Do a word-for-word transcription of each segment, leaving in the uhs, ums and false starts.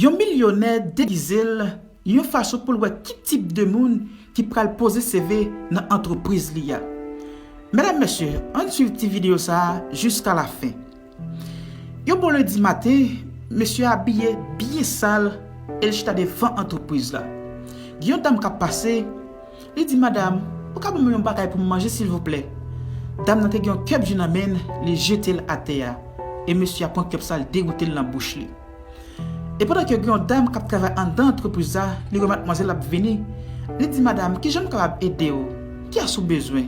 Yon milyonè degize l yon fason pou l wè ki tip de moun ki pral poze C V nan antrepriz li a. Medam, mesye, ann swiv ti videyo sa a jiska lafen. Yon bon lendi maten, mesye a abiye byen sal e l chita devan antrepriz la. Gen yon dam k ap pase, li di, "Madam, ou ka ban mwen yon bagay pou m manje, silvouplè?" Dam nan te gen yon kèp ji nan men l, li jete l atè a. E mesye a pran kèp sa, l degoute l nan bouch li. E pandan ke gen yon dam k ap travay anndan antrepriz la, li wè madmwazèl ap vini, li di, "Madam, kijan m kapab ede w? Kiyès ou bezwen?"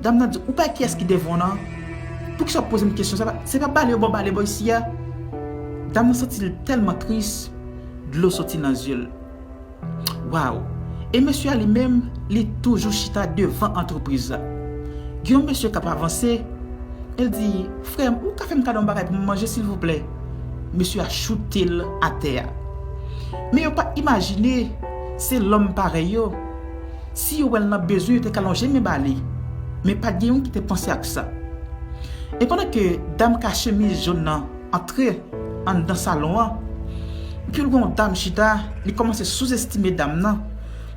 Dam nan di, "Ou pa kiyès ki devan w nan? Poukisa w ap poze m kesyon sa? Se pa bale yo ba w bale bò isi a?" Dam nan santi l tèlman tris, dlo soti nan zye l. Waw! E mesye a li menm, li toujou chita devan antrepriz la. Gen yon mesye k ap avanse, e l di, "Frè m, ou ka fè m kado yon bagay pou m manje, silvouplè?" Mesye a choute l atè a. Men yo pa t imajine se lòm parèy yo. Si yo wè l nan bezwen, yo te ka lonje men ba li. Men pa t gen youn ki te panse ak sa. E pandan ke dam ka chemiz jòn nan antre anndan salon an, epi l wè yon dam chita, li kòmanse souzestime dam nan,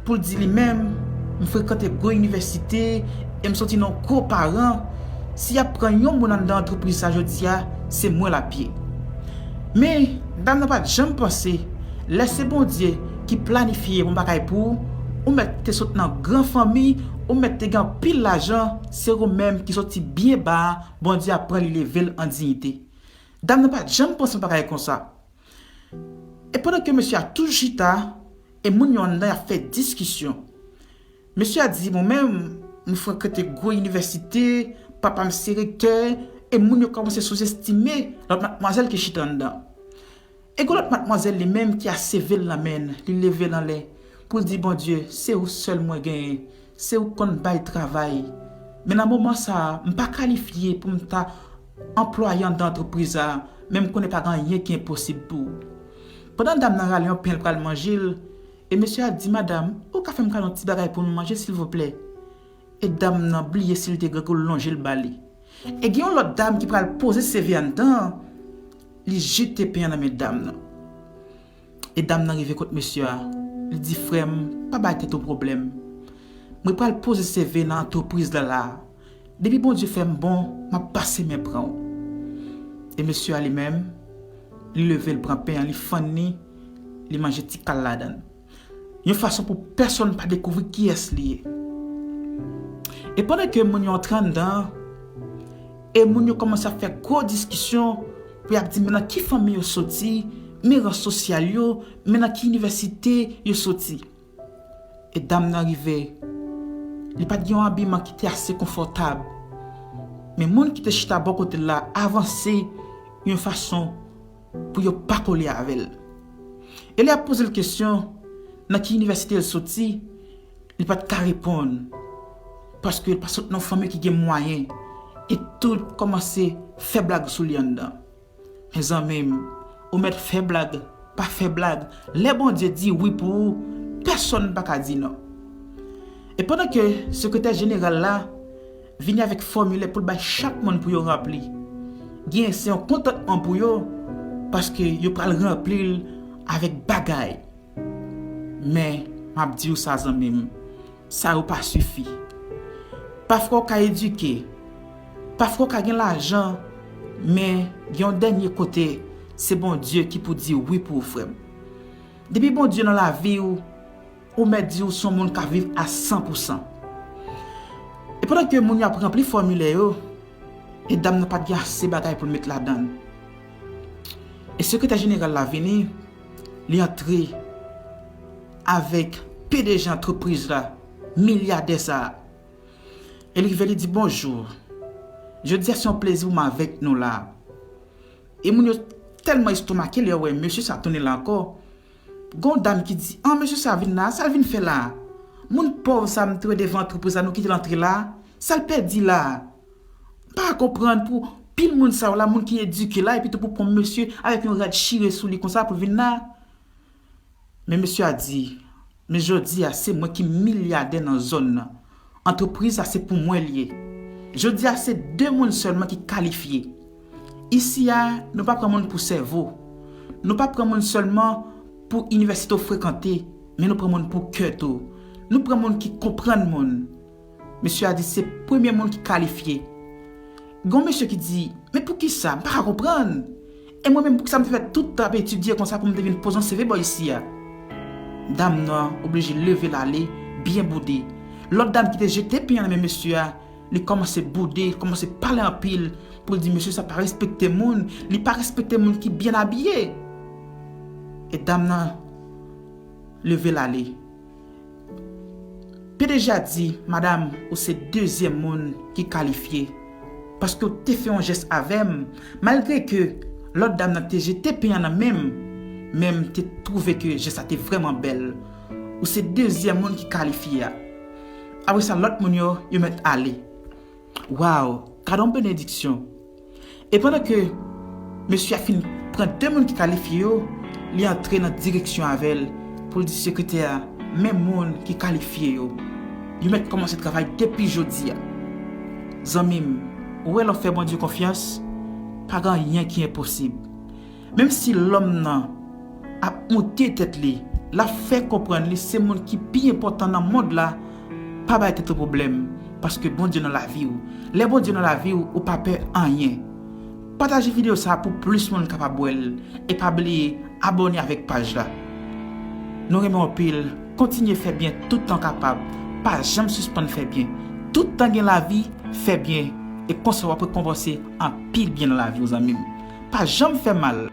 pou l di li menm, "M frekante gwo inivèsite, e m soti nan gwo paran, si y ap pran yon moun anndan antrepriz sa jodi a, se mwen l ap ye." Men, dam nan pa t janm panse, lè se Bondye ki planifye yon bagay pou ou, ou mèt te sot nan gran fanmi, ou mèt te gen anpil lajan, se ou menm ki soti byen ba a, Bondye ap pran li leve l an diyite. Dam nan pa t janm panse yon bagay konsa. E pandan ke mesye a toujou chita, e moun yo anndan y ap fè diskisyon. Mesye a di, "Mwen menm, m frekante gwo inivèsite, papa m se rektè," e moun yo kòmanse souzestime lòt madmwazèl ki chita anndan. E gen lòt madmwazèl li menm ki aseve l nan men l, li leve l anlè pou l di, "Bondye, se ou sèl mwen genyen, se ou k konn bay travay. Men nan moman sa a, m pa kalifye pou m ta anplwaye anndan antrepriz sa a, men m konnen pa gen anyen ki enposib pou ou." Pandan dam nan rale yon pen l pral manje l, e mesye a di, "Madam, ou ka fè m kado yon ti bagay pou m manje, silvouplè?" E dam nan bliye si l te grangou, l lonje l ba li. E gen yon lòt dam ki pral poze C V anndan, li jete pen an nan men dam nan. E dam nan rive kot mesye a, li di, "Frè m, pa bay tèt ou pwoblèm. Mwen pral poze C V nan antrepriz la la a. Depi Bondye fè m bon, m ap pase men pran w." E mesye a li menm, li leve, l pran pen an, li fann li, li manje ti kal ladan l. Yon fason pou pèsonn pa dekouvri kiyès li ye. E pandan ke moun yo antre anndan an, e moun yo kòmanse ap fè gwo diskisyon pou y ap di men nan ki fanmi yo soti, men ran sosyal yo, men nan ki inivèsite yo soti. E dam nan rive, li pa t gen yon abiman ki te ase konfòtab. Men moun ki te chita bò kote l la avanse yon fason pou yo pa kole avè l. E lè y ap poze l kesyon nan ki inivèsite l soti, li pa t ka reponn, paske l pa sot nan yon fanmi ki gen mwayen, e tout kòmanse fè blag sou li anndan. Mezanmi m, ou mèt fè blag, pa fè blag, lè Bondye di wi pou ou, pèsonn pa ka di non. E pandan ke sekretè jeneral la vini avèk fòmilè pou l bay chak moun pou yo ranpli, gen se yon kontantman pou yo, paske yo pral ranpli l avèk bagay. Men, m ap di w sa, zanmi m, sa yo pa sifi. Pafwa w ka edike, pafwa w ka gen lajan, men gen yon dènye kote, se Bondye ki pou di wi pou ou, frè m. Depi Bondye nan lavi w, ou mèt di w se yon moun k ap viv a san pou san. E pandan ke moun yo ap ranpli fòmilè yo, e dam nan pa t gen ase bagay pou l met ladan l. E sekretè jeneral la vini, li antre avèk P D G antrepriz la, milyadè sa a. E li rive, li di, "Bonjou. Jodi a se yon plezi pou m avèk nou la." E moun yo tèlman estomake lè yo wè mesye sa tounen la ankò. Gon dam ki di, "An, mesye sa vin la, sa l vin fè la? Moun pòv sa m te wè devan antrepriz la, nou kite l antre la? Sa l pèdi la?" M pa ka konprann pou pil moun sa yo la, moun ki edike la, epi tou pou pran mesye avèk yon rad chire sou li konsa pou l vin la. Men mesye a di, "Men jodi a, se mwen ki milyadè nan zòn nan. Antrepriz la se pou mwen l ye. Jodi a, se de moun sèlman ki kalifye. Isi a, nou pa pran moun pou sèvo. Nou pa pran moun sèlman pou inivèsite w frekante, men nou pran moun pou kè tou. Nou pran moun ki konprann moun. Mesye a di se premye moun ki kalifye. Gen yon mesye ki di, men poukisa? M pa ka konprann. E mwen menm, poukisa m te fè tout tan ap etidye konsa pou m te vin poze yon C V bò isi a? Dam nan oblije leve l ale, byen boude. Lòt dam ki te jete pen an nan men mesye a, li kòmanse boude, li kòmanse pale anpil pou l di mesye sa pa respekte moun, li pa respekte moun ki byen abiye. E dam nan leve l ale. P D G a di, madam, ou se dezyèm moun ki kalifye, paske w te fè yon jès avè m, malgre ke lòt dam nan te jete pen an nan men m, men m te twouve ke jès la te vrèman bèl. Ou se dezyèm moun ki kalifye a. Apre sa, lòt moun yo, yo mèt ale. Waw, gade yon benediksyon! E pandan ke mesye a fin pran de moun ki kalifye yo, li antre nan direksyon avè l pou l di sekretè a, men moun ki kalifye yo. Yo mèt kòmanse travay depi jodi a. Zanmi m, ou wè lè w fè Bondye konfyans, pa gen anyen ki enposib. Menm si lòm nan ap moute tèt li, l ap fè konprann li se moun ki pi enpòtan nan mond la, pa bay tèt ou pwoblèm, paske Bondye nan lavi w. Lè Bondye nan lavi w, ou pa pè anyen. Pataje videyo sa a pou plis moun kapab wè l, e pa bliye abòne avèk paj la. Nou renmen w anpil, kontinye fè byen tout tan w kapab, pa janm sispann fè byen. Tout tan gen lavi, fè byen, e konsa w ap rekonpanse anpil byen nan lavi w, zanmi m. Pa janm fè mal.